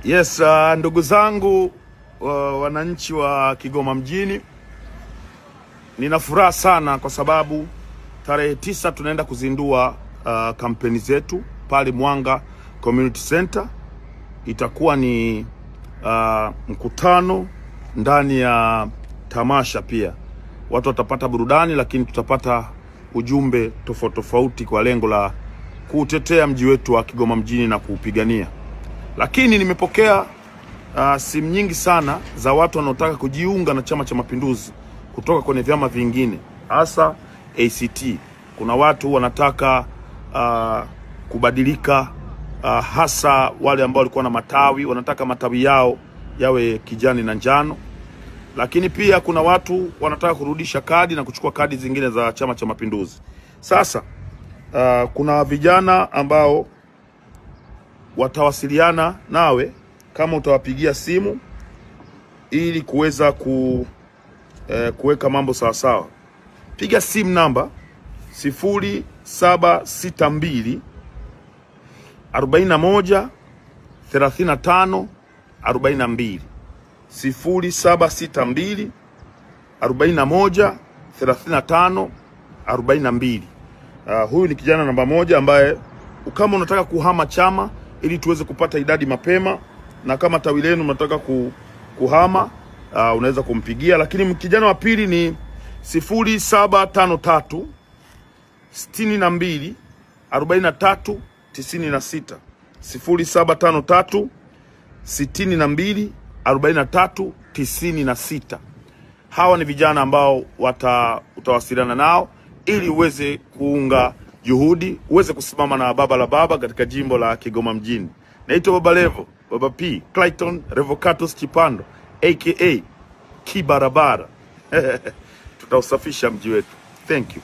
Yes, ndugu zangu wananchi wa Kigoma mjini, nina furaha sana kwa sababu tarehe 9 tunaenda kuzindua kampeni zetu pale Mwanga Community Center. Itakuwa ni mkutano ndani ya tamasha, pia watu watapata burudani, lakini tutapata ujumbe tofauti tofauti kwa lengo la kutetea mji wetu wa Kigoma mjini na kuupigania. Lakini nimepokea simu nyingi sana za watu wanaotaka kujiunga na Chama cha Mapinduzi kutoka kwenye vyama vingine, hasa ACT. Kuna watu wanataka kubadilika, hasa wale ambao walikuwa na matawi, wanataka matawi yao yawe kijani na njano. Lakini pia kuna watu wanataka kurudisha kadi na kuchukua kadi zingine za Chama cha Mapinduzi. Sasa kuna vijana ambao watawasiliana nawe kama utawapigia simu ili kuweza kuweka mambo sawa sawa. Piga simu namba 0762 41 35 42, 0762 41 35 42. Huyu ni kijana namba 1 ambaye kama unataka kuhama chama ili tuweze kupata idadi mapema, na kama tawi lenu mnataka kuhama, unaweza kumpigia. Lakini kijana wa pili ni 0753 62 43 96, 0753 62 43 96. Hawa ni vijana ambao utawasiliana nao ili uweze kuunga juhudi, uweze kusimama na baba la baba katika jimbo la Kigoma mjini. Naitwa Baba Levo, Baba P, Clayton Revocatus Chipando, aka Kibarabara. Tutausafisha mji wetu. Thank you.